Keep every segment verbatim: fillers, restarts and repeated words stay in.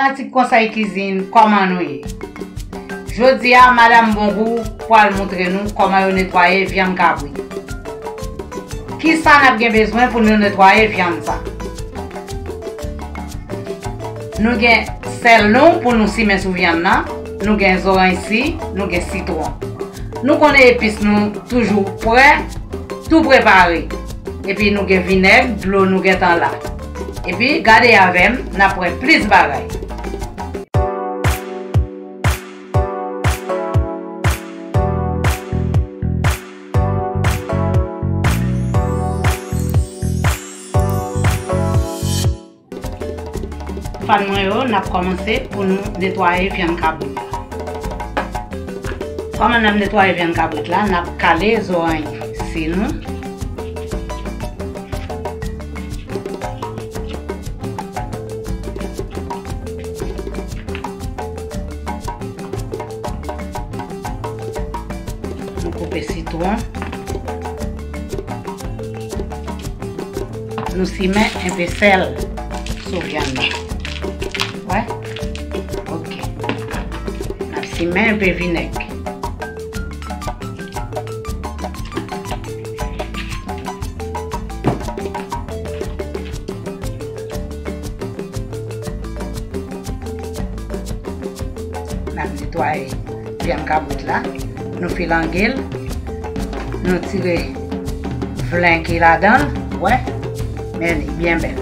Fanatik Konsèy Kizin, kòman nou ye? Jodi a, Madanm Bongou pral moutre nou kòman yo netwaye vyann kabrit. Kisa n ap gen bezwen pou nou netwaye vyann sa? Nou gen sèl nou pou nou simen sou vyann nan, nou gen zoranj si, nou gen sitwon. Nou konnen epis nou toujou prè, tou prepare. Epi nou gen vinèg, dlo nou gentan la. Epi gade avè m, n ap wè plis bagay. Fan mwen yo, n ap kòmanse pou nou netwaye vyann kabrit la. Kòman n ap netwaye vyann kabrit la? N ap kale zoranj si nou. Nou koupe sitwon. Nou simen enpe sèl sou vyann nan. Wè? Ok. N ap simen enpe vinèg. N ap netwaye vyann kabrit la. Nou filange l. Nou tire vlen ki ladan l. Wè. Men li byen bèl.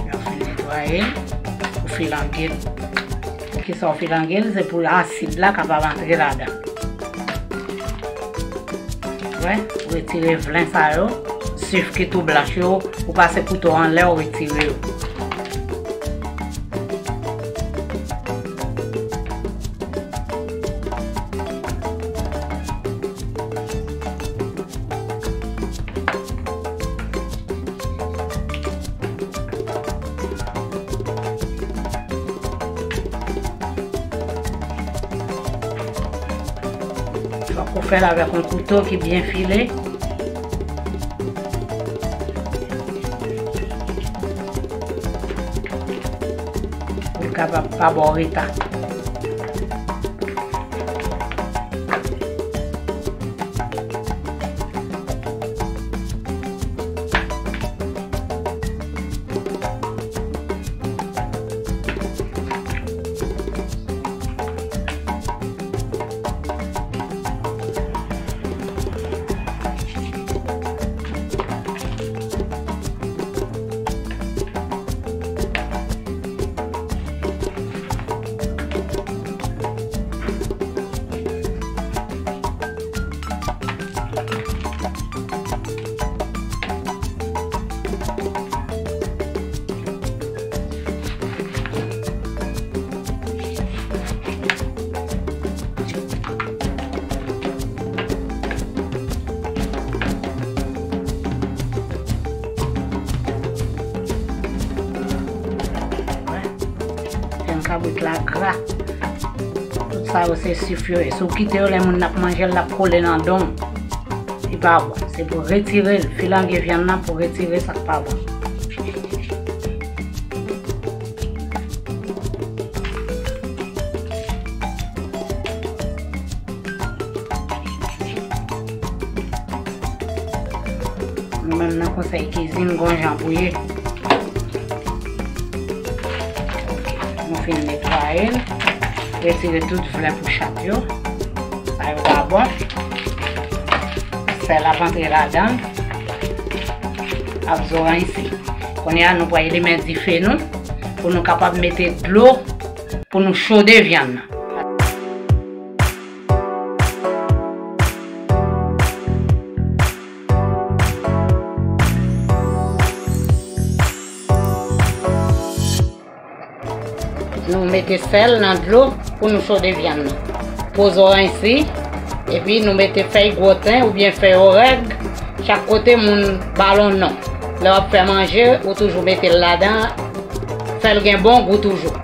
Yo fin netwaye l, ou filange l. Poukisa w filange l? Se pou asid la kapab antre ladan. Wè, ou retire vlen sa yo, sif ki tou blanch yo, ou pase kouto anlè, ou retire yo. Fòk ou fè l avèk yon kouto ki byen file. Pou l kapab pa ba w reta. Vyann kabrit la gra. Tout sa yo se sif yo ye. Si w kite yo, lè moun nan ap manje l, l ap kole nan don w. Li pa bon. Se pou retire l. Filange vyann nan pou retire sa k pa bon. Nou menm nan Konsèy Kizin, gon jan pou ye. Ok, nou fin netwaye l, retire tout vlen pou chat yo. Sa yo pa bon. Sèl ap antre ladan l. Ak zoranj si. Kounye a, nou pral limen dife nou pou nou kapab mete dlo pou nou chode vyann nan. Nou mete sèl nan dlo pou nou chode vyann nan. Po zoranj si, epi nou mete fèy gwoten oubyen fèy orèg, chak kote moun ba l yon non. Lè w ap fè manje, ou toujou mete l ladan, fè l gen bon gou toujou.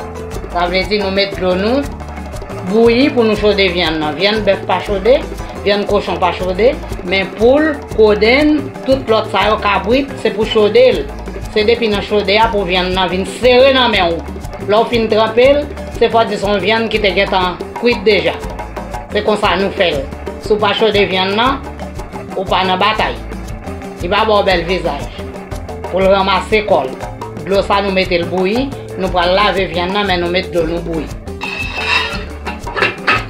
Sa vle di nou met dlo nou bouyi pou nou chode vyann nan. Vyann bèf pa chode, vyann kochon pa chode, men poul, kodenn, tout lòt sa yo, kabrit, se pou chode l. Se depi nan chode a pou vyann nan vin sere nan men w. Lè w fin tranpe l, se fò di se yon vyann ki te gentan kwit deja. Se konsa nou fè l. Si w pa chode vyann nan, ou pa nan batay. Li pa ba w bèl vizaj. Pou l ranmase kò l. Dlo sa nou mete l bouyi, nou pral lave vyann nan, men nou met dlo nou bouyi.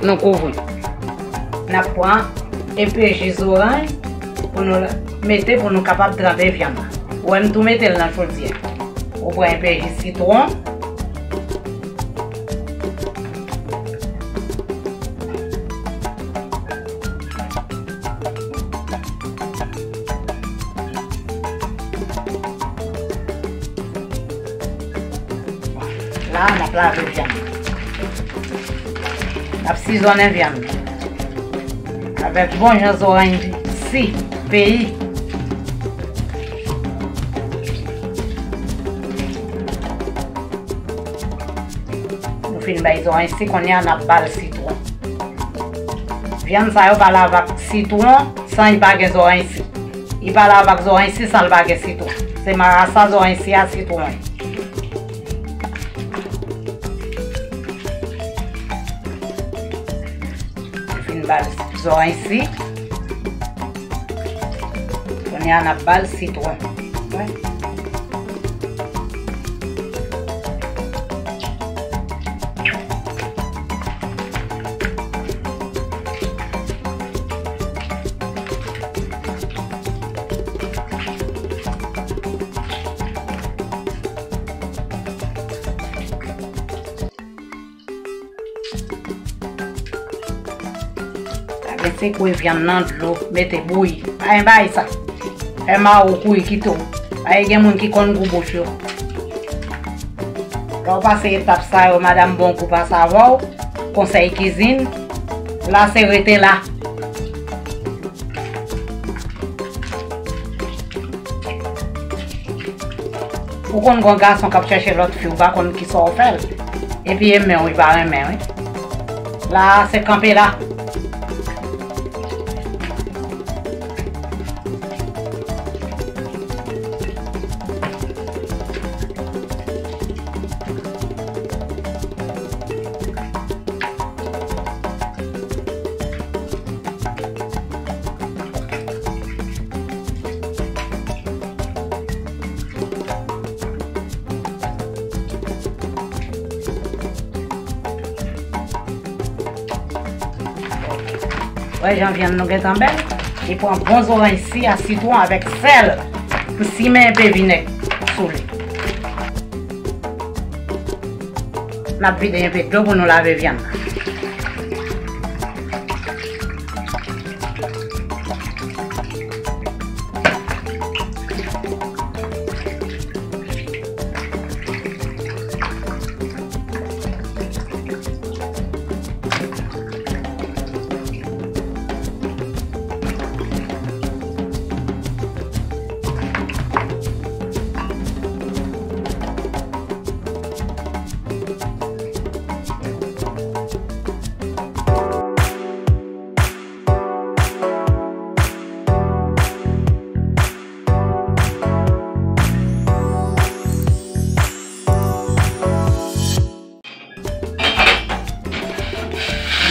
Nou kouvri. N ap pran enpe ji zoranj pou nou mete pou nou kapab tranpe vyann nan. Ou wè m tou mete l nan chodyè. Ou pran enpe ji sitwon. La, n ap lave vyann. N ap sizonnen vyann avèk bon jan zoranj si peyi. Nou fin bay zoranj si, kounye a n ap ba l sitwon. Vyann sa yo pa lave ak sitwon san li pa gen zoranj si. Li pa lave ak zoranj si san li pa gen sitwon. Se marasa zoranj si a sitwon. Fin ba l zoranj si. Kounye a n ap ba l sitwon. Wè. Sa gen sekwe vyann nan dlo, mete bouyi. Pa gen bagay sa. Fè mawo kouri kite w. Pa gen moun ki konn gou bouch yo. Lè w pase etap sa yo, madanm Bongou pase avè w, konsèy kizin, la se rete la. Ou konn gon gason k ap chèche lòt fi, ou pa konn kisa w fè l. Epi renmen w, li pa renmen, wi. La a, se kanpe la. Wè jan vyann nou gentan bèl. Li pran bon zoranj si a sitwon avèk sèl. M simen enpe vinèg sou li. N ap vide enpe dlo pou nou lave vyann nan.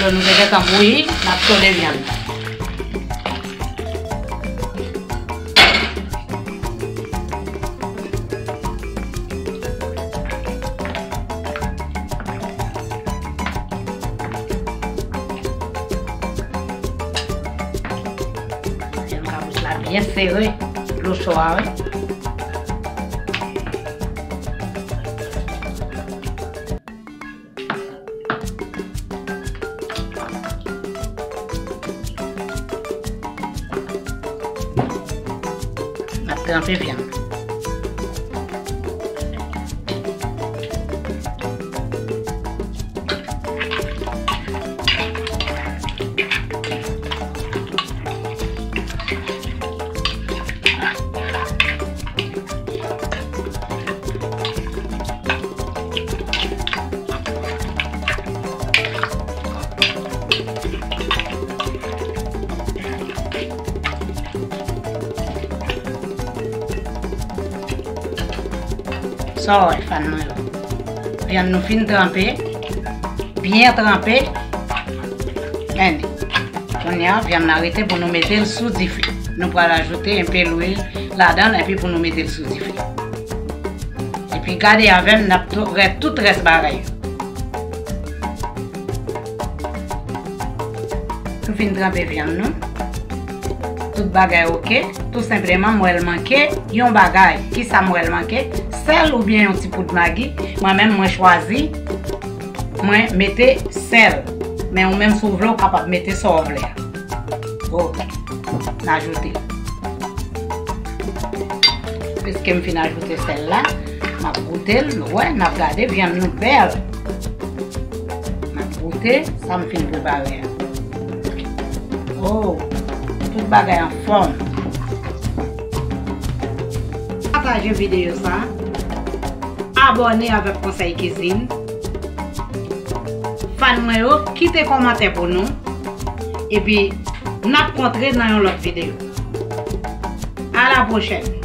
Dlo nou te gentan bouyi, n ap chode vyann nan. Vyann kabrit la byen sere, dlo cho a, wi. Tranpe vyann. Sa w wè, fan mwen yo. Vyann nou fin tranpe, byen tranpe. Men, kounye a, vyann nan rete pou nou mete l sou dife. Nou pral ajoute enpe lwil ladan l, epi pou nou mete l sou dife. Epi gade avè m, n ap tou-, wè tout rès bagay yo. Nou fin tranpe vyann nou. Tout bagay oke. Tou senpleman, m wè l manke yon bagay. Kisa m wè l manke? Sèl oubyen yon ti poud magi. Mwen menm, mwen chwazi, mwen mete sèl. Men ou menm, si w vle, ou kapab mete sa w vle a. Oke. N ajoute. Piske m fin ajoute sèl la, m ap goute l. Nou wè, n ap gade vyann nou bèl. M ap goute sa m fin prepare a. Oh, tout bagay anfòm. Pataje videyo sa. Abòne avèk Konsèy Kizin. Fan mwen yo, kite kòmantè pou nou. Epi, n ap kontre nan yon lòt videyo. A la pwochèn.